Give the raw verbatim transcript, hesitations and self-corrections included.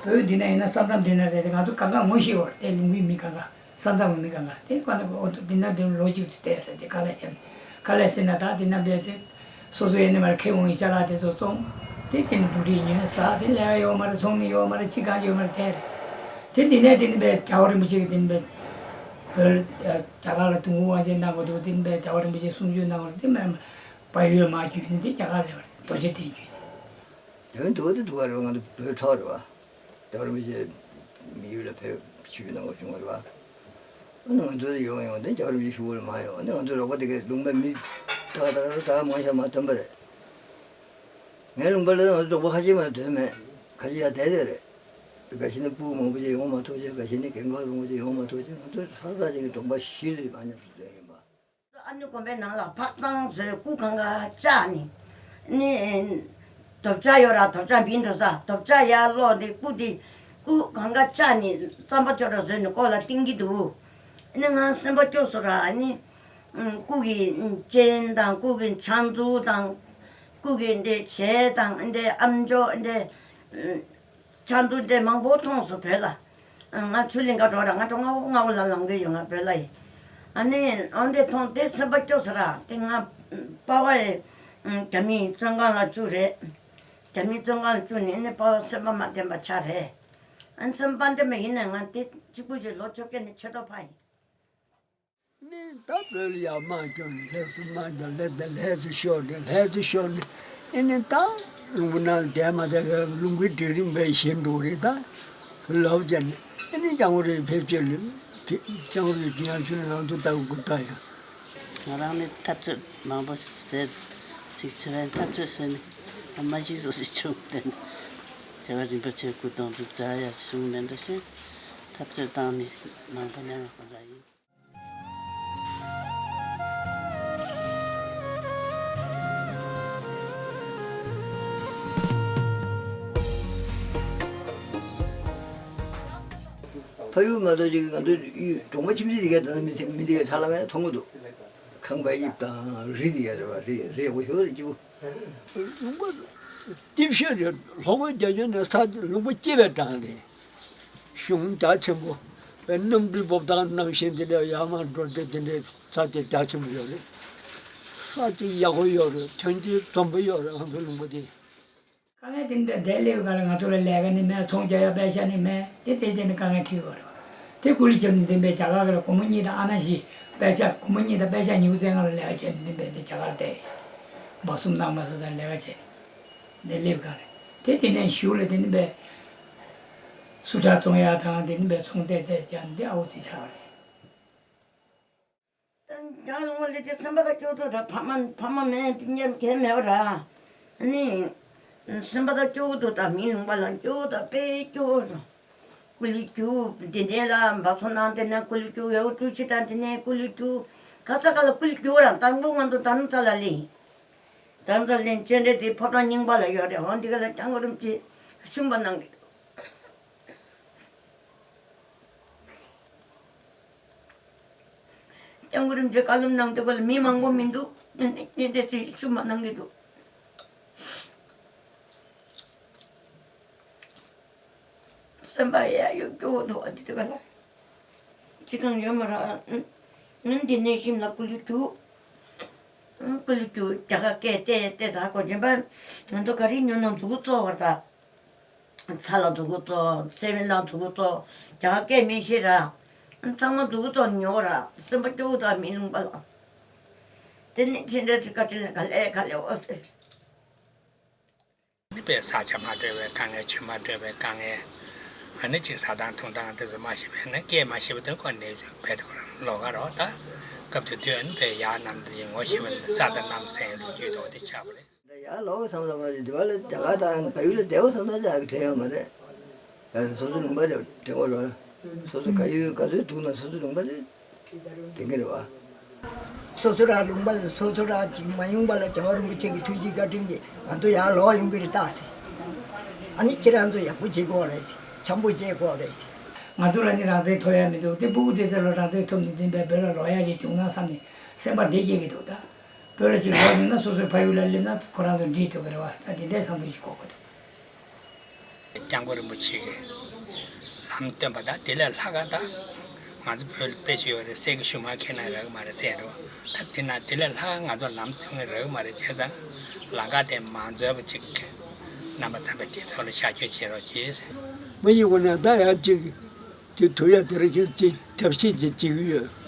བོད་འདི་ན་ཡིན་ན་ས་མཚམས་འདི་ན་རེད་དེ། ང་ཚོ་གང་ག་ངོ་ཤེས་པ་རེད་དེ། ལུང་པའི་མི་གང་ག་ས་མཚམས་མི་གང་ག་དེ་ག་ན་གོ། འོ་ཐུག་འདི་ན་དེ་ལོ་གཅིག་ཏུ་བསྡད་རེད་དེ། ག་ལ་ཁྱབ་ག་ལ་ཟེར་ན། ད་འདི་ན་བསྡད་དེ་སོ་སོ་ཡིན་ན་མར་ཁེ་འོང་ཡི་ཅ་ལག་དེ་ཚོ་བཙོང་། དེ་དེ་ནི་འབྲུ་རིགས་ཉོས་ཟ། དེ་ལས་ཀ་ཡོད་མ་རེད། ཚོང་གཉིས་ཡོད་མ་རེད། ཅི་གང་ཡོད་མ་རེད། དེ་རེད་དེ། འདི་ནས་དེ་ནི་བས་རྒྱལ་བ་རིན་པོ་ཆེ་གི་དེ་ནི་བས་བོད་རྒྱ་གར་ལ་དུས་འཁོར་དབང་ཆེན་གནང་དགོས་འདུག་དེ་ནི་བས་རྒྱལ་བ་རིན་པོ་ཆེ་གསུང་ཆོས་གནང་དགོས་རེད། དེ་མར་བལ་ཡུལ་ལ་མར་བརྒྱུད་ནས་དེ་རྒྱ་གར་སླེབས་པ་རེད། རྡོ་རྗེ་གདན་བརྒྱུད་ནས། དེ་མིན་འདུག་དེ་འདུག་ག་རེད་བ། ང་ཚོ་བོད་ཕྲུག་རེད་བ། རྒྱལ་བ་རིན་པོ་ཆེ་མི་ཡུལ་ལ་ཕེབས་ཆིབས་བསྒྱུར་གནང་དགོས་བྱུང་བ་རེད་བ། ཨ་ནི་ང་ཚོ་ཡོང་ཡོང་དེ་རྒྱལ་བ་རིན་པོ་ཆེ་ཞུ་བ་ལ་མ་ཡོང་། ཨ་ནི་ང་ཚོ་རོགས་པ་དེ་གས་ལུང་པ་མི་ད་ད་ད་མང་ཤོས་མར་ཐོན་པ་རེད། ངའི་ལུང་པ་ལ་ང་ཚོ་རོགས་པ་ཁ་ཤས་མར་ཐོན་མེད། ཁ་ཤས་ཡར་བསྡད་བསྡད་རེད། འགའ་ཤས་ནི་སྤུ་གུ་མང་པོ་ཅིག་ཡོང་མ་ཐུབ་ཅིག་འགའ་ཤས་ནི་རྒན་ཁག་མང་པོ་ཅིག་ཡོང་མ་ཐུབ་ཅིག་ང་ཚོ་ཧྲ་ཐག་ཅིག་གི་གྲོང་པ་བཞི་ལས་མ་ཉམས་སུ་ཐོན་ཡིན་པ། ཨ་ནི་དགོན་པའི་ནང་ལ་ཕག་ཐང་བཟོས། སྐུ་གང་ག་བཅག་ནི། ནི་རྡོ་བཅག་ཡོད་ར། རྡོ་བཅག་བིན་འགྲོ་ས་རྡོ་བཅག་ཡར་སློག་ནི་སྐུ་དེ་སྐུ་གང་ག་བཅག་ནི་རྩམ་པ་ཅོག་འདྲ་བཟོས་ནི་ལྐོག་ལ་བཏིང་གི་འདུག་ཨ་ནི་ང་སེམས་པ་སྐྱོ་སོང་ར། ཨ་ནི་སྐུ་གི་སྤྱན་དང་སྐུ་གི་ཕྱག་མཛུབ་དང་སྐུ་གི་འདི་བྱད་དང་འདི་ཨམ་ཅོག་འདི། ཆ་འདུག་འདྲ་མང་པོ་མཐོང་སོང་བོད་ལ། ང་ཆུ་གླིང་ག་འགྲོ་ར། ང་འགྲོ་སྔ་པོ་སྔ་པོ་ལ་ལངས་གི་ཡོད་ང་བོད་ལ་ཡིན། ཨ་ནི་འོ་འདྲ་མཐོང་དེ་སེམས་པ་སྐྱོ་ས་ར། དེ་ང་པ་ཕ་ཡི་རྒྱ་མིའི་བཙོན་ཁང་ལ་བཅུག་རེད། རྒྱ་མིའི་བཙོན་ཁང་ལ་བཅུག་ནས་ནི་པ་ཕ་སེམས་པ་མ་བརྟན་པ་ཆགས་རེད། ཨ་ནི་སེམས་པ་བརྟན་པ་ཡིན་ན་ང་དེ་གཅིག་པུ་ཞིག་ལོ་བཅོ་བརྒྱད་ནས་ཆེ་མདོག་ཕ་ཡིན། ནི་ད་བོད་ལ་ཡར་དམག་རྒྱབ་ནས་ལྷ་ས་དམག་རྒྱབ། ལྷ་ས་ལྷ་ས་ཤོར་ནས་ལྷ་ས་ཤོར་ནས་ཨེ་ནི་ད་ལུང་པ་ནང་བསྡད་མ་བསྡད་ག་ལུང་པའི་སྒྲིག་རིམ་བས་ཞེན་འགྲོ་རེད། ད་ལོབ་བྱས་ནས་ཨེ་ནི་སྐྱབས་མགོན་རིན་ཕེབས་ཆེད་ལ་སྐྱབས་མགོན་རིན་ཉམས་ཆུང་ནས་ང་ཚོ་ལྟ་བུ་སྐུ་ལྟ་ཡང་། ང་རང་ནི་འཐབ་རྩོད་མང་པོ་ཟེར་ཚིག་ཚེ་བའི་འཐབ་རྩོད་ཟེར་ནས་ཨ་མ་གཞི་བཟོ་ཞིག་བྱུང་བསྟན། རྒྱལ་བ་རིན་པོ་ཆེ་སྐུ་གདུང་དུ་མཛའ་ཡ་བྱུང་མེད་འགྲོ་ཞེས་འཐབ་རྩོད་བཏང་ནས་མང་པོ་མྱངས་པ་ཁོ་ཐག་ཡིན། ཕ་ཡུལ་མ་གཏོགས་ཅིག་ང་ཚོ་གྲོང་པ་ཁྱིམ་མཚེས་དེ་ག་དང་མི་མི་དེ་ག་ཚ་ལ་མེད་མཐོང་གི་འདུག་ཁང་པ་དབྱིབས་དང་རི་དེ་ག་རེད་བ། རི་རི་ཡག་པོ་ཞེ་པོ་རེད་སྐྱིད་པོ། ལུང་པ་སྐྱིད་ཤོས་རེད། ལྷོ་ཁ་རྒྱ་ཁྱོན་ནས་ས་ལུང་པ་སྐྱིད་པའི་གྲངས་རེད། གཞུང་རྒྱ་ཆེན་པོ་བའི་གནམ་གྲུའི་འབབ་ཐང་ནང་བཞིན་དེ་འདྲ་ཡར་མར་འགྲོ་དེ་དེ་འདྲའི་ས་ཆ་རྒྱ་ཆེན་པོ་ཡོད་རེད། ས་ཆ་ཡག་པོ་ཡོད་རེད། ཐོན་སྐྱེད་འཛོམས་པོ་ཡོད་རེད། ང་ཚོའི་ལུང་པ་དེ། དཀའ་ངལ་དེ་འདྲ་བསྡད་སླེབས་ག་ལ་ང་ཚོ་ལ་ལས་ཀ་ནི་མེད། ཚོང་རྒྱག་ཡ་པེ་ཤ་ནི་མེད། དེ་དེ་དེ་ནི་དཀའ་ངལ་འཕྲད་ཡོད་རེད། དེ་ཀུ་ལི་རྒྱབ་ནི་དེ་འདྲའི་རྒྱ་གར་ག་ལ་སྒོར་མོ་གཉིས་དང་ཨ་ན་བཞི་པེ་ཤ། སྒོར་མོ་གཉིས་དང་པེ་ཤ་ཉི་ཤུ་རྩ་ལྔ་ལ་ལས་ཀ་བྱས་ནི་དེ་འདྲའི་དེ་རྒྱ་གར་དེ་འབག་གསུམ་གནང་མ་ས་ས་ལས་ཀ་བྱས་ནི་དེ་སླེབས་ག་ལ། དེ་དེ་ནས་གཞུག་ལ་དེ་ནི་པས་སུ་ཁྲག་བཙོང་ཡག་དང་དེ་ནི་པས་ཚོང་བལྟས་བལྟས་ཀྱང་འདི་ཨའུ་ཙི་ཆགས་རེད། ད་ལུང་པ་ལས་དེ་སེམས་པ་ད་སྐྱོ་ཐུག་ར། ཕ་མ་ཕ་མ་མེད་སྤུན་ཀྱག་གས་མེད་པ་ར། ཨ་ནི་སེམས་པ་ད་སྐྱོ་གི་འདུག་ད་མི་ལུང་པ་ལ་སྐྱོ་ད་དཔེ་སྐྱོ་འདུག་ཀུ་ལི་རྒྱུག་དེ་འདྲས་ལ་འབག་ཚོ་ནང་དེ་ནས་ཀུ་ལི་རྒྱུག་ཡོ་ཀྲུ་ཆི་དང་དེ་ནས་ཀུ་ལི་རྒྱུག་ག་ཚ་ག་ལ་ཀུ་ལི་རྒྱུག་ར། དང་པོ་ང་ཚོ་དྷ་རམ་ས་ལ་ལེན། དྷ་རམ་ས་ལ་ལེན་ཅན་རེ་དེ་ཕོ་བྲང་རྙིང་པ་ལ་ཡོད་རེད། འོ་འདི་ག་ལ་སྐྱབས་མགོན་རིན་པོ་ཆེ་བཤུམས་པ་གནང་གི་འདུག་སྐྱབས་མགོན་རིན་པོ་ཆེ་བཀའ་སློབ་གནང་དུས་སྐབས་ལ་མི་མང་པོ་མི་འདུག་ཉིན་ཏེ་ཉིན་ཏེ་ཚེ་ཤུ་མ་གནང་གི་འདུག་སེམས་པ་ཡ་ཡོད་སྐྱོ་བོ་འདུག་ཨ་དེ་དུས་སྐབས་ལ་ཅི་གང་ཡོད་མ་ར། ཨ་ནི་འདི་ནས་ཤིམ་ལ་ཀུ་ལི་རྒྱུག་ཀུ་ལི་རྒྱུག་རྒྱ་གར་སྐད་བལྟས་བལྟས་ད་གོ་རྗེན་པ་ང་ཚོ་ག་རེ་ཉོ་ན་མཛུ་གུ་བཙོག་བར་ད། ཚ་ལ་མཛུ་གུ་བཙོག་སེ་བན་ལ་མཛུ་གུ་བཙོག་རྒྱ་གར་སྐད་མི་ཤེས་ར། ཚང་མ་མཛུ་གུ་བཙོག་ཉོ་ར། སེམས་པ་སྐྱོ་བོ་དང་མི་ལུང་པ་ལ། དེ་ནས་ཕྱི་འདྲ་ཅིག་བཀའ་དྲིན་ལ་ག་ལེ་ག་ལེ་འོ་ཟེར། ནི་པའི་ས་ཆ་མ་འདྲ་བའི་དཀའ་ངལ། ཆུ་མ་འདྲ་བའི་དཀའ་ངལ། ཨ་ནི་ཅིག་ཟ་སྟངས་འཐུང་སྟངས་དེ་ཚོ་མ་ཤེས་པས་ན་སྐད་མ་ཤེས་པ་དེ་ཁོ་ནས་བས་དེ་ཁོ་རང་ལོག་ག་རོགས་ད། སྐབས་དེ་དུས་ཨ་ནི་པའི་ཡར་གནམ་དེ་ངོ་ཤེས་པ་ནི་ས་དང་གནམ་སའི་ལོ་རྒྱུས་དོག་དེ་ཆགས་པ་རེད། ཡར་ལོག་བསམ་བསམ་མ་ཟད་འདི་བ་ལ་རྒྱ་གར་དང་བལ་ཡུལ་ལ་བསྡད་འོ་བསམ་ན་ཅག་གི་དྲན་ཡོད་མ་རེད། ཡང་སོ་སོ་ལུང་པ་རེད་དྲན་འོ་རོ། སོ་སོ་ག་ཡུལ་ག་ཚོད་འདུག་ན་སོ་སོ་ལུང་པ་རེད་དྲན་གི་རེད་བ། སོ་སོ་རང་ལུང་པ་སོ་སོ་རང་ཅིག་མ་ཡོང་པ་ལ་རྒྱལ་བ་རིན་པོ་ཆེ་གི་ཐུགས་རྗེ་བཀའ་དྲིན་གྱིས་ང་ཚོ་ཡར་ལོག་ཡོང་གི་རེད་ད་ཟེར། ཨ་ནི་ཁྱེད་རང་ཚོ་ཡག་པོ་བྱེད་དགོས་རེད་ཟེར། འཆམ་པོ་བྱེད་དགོས་རེད་ཟེར། ང་ཚོ་ལ་ནི་རང་བཙན་ཐོབ་ཡ་མི་འདུག་དེ་སྤུ་གུ་དེ་ཚོ་ལ་རང་བཙན་ཐོབ་ནས་འདི་འདྲའི་བོད་ལ་ལོག་ཡ་ཅིག་བྱུང་ན་བསམ་ནས་སེམས་པ་བདེ་སྐྱེ་གི་འདུག་ད་བོད་ལ་ཅིག་ལོག་ཡོང་ན་སོ་སོའི་ཕ་ཡུལ་ལ་སླེབས་ན་ཁོ་རང་ཚོ་འགྲིག་ཐུབ་ཀྱི་རེད་བ། ད་འདི་འདྲའི་བསམ་བློ་ཞིག་འཁོར་གི་འདུག་སྐྱབས་མགོན་རིན་པོ་ཆེ་གིས་ལམ་སྟོན་པ་དང་དེ་ལས་ལྷག་ག་ད་ང་ཚོ་བོད་ལ་དཔེ་ཅིག་ཡོད་རེད། གསེར་གྱི་ཤུལ་མ་ཁྱེར་ན་རག་གི་མ་རེད་ཟེར་རོ། ད་དེ་ན་དེ་ལས་ལྷག་ག་ང་ཚོ་ལམ་སྟོན་གི་རག་གི་མ་རེད། བྱས་ཙང་ལམ་ཁ་དེ་མ་འཛོལ་བ་ཅིག་རྣམ་པ་ཚང་མས་དེ་ཚོ་ལ་ཤར་བསྐྱོད་བྱེད་རོགས་གྱིས། མི་ཡི་འོ་ན་ད་ཡང་ཅིག་དེ་ཐུབ་ཡ་དེ་རིང་ཁྱེད་ཅིག་ཐབས་ཤེས་ཅིག་བྱེད་ཀྱི་ཡོད།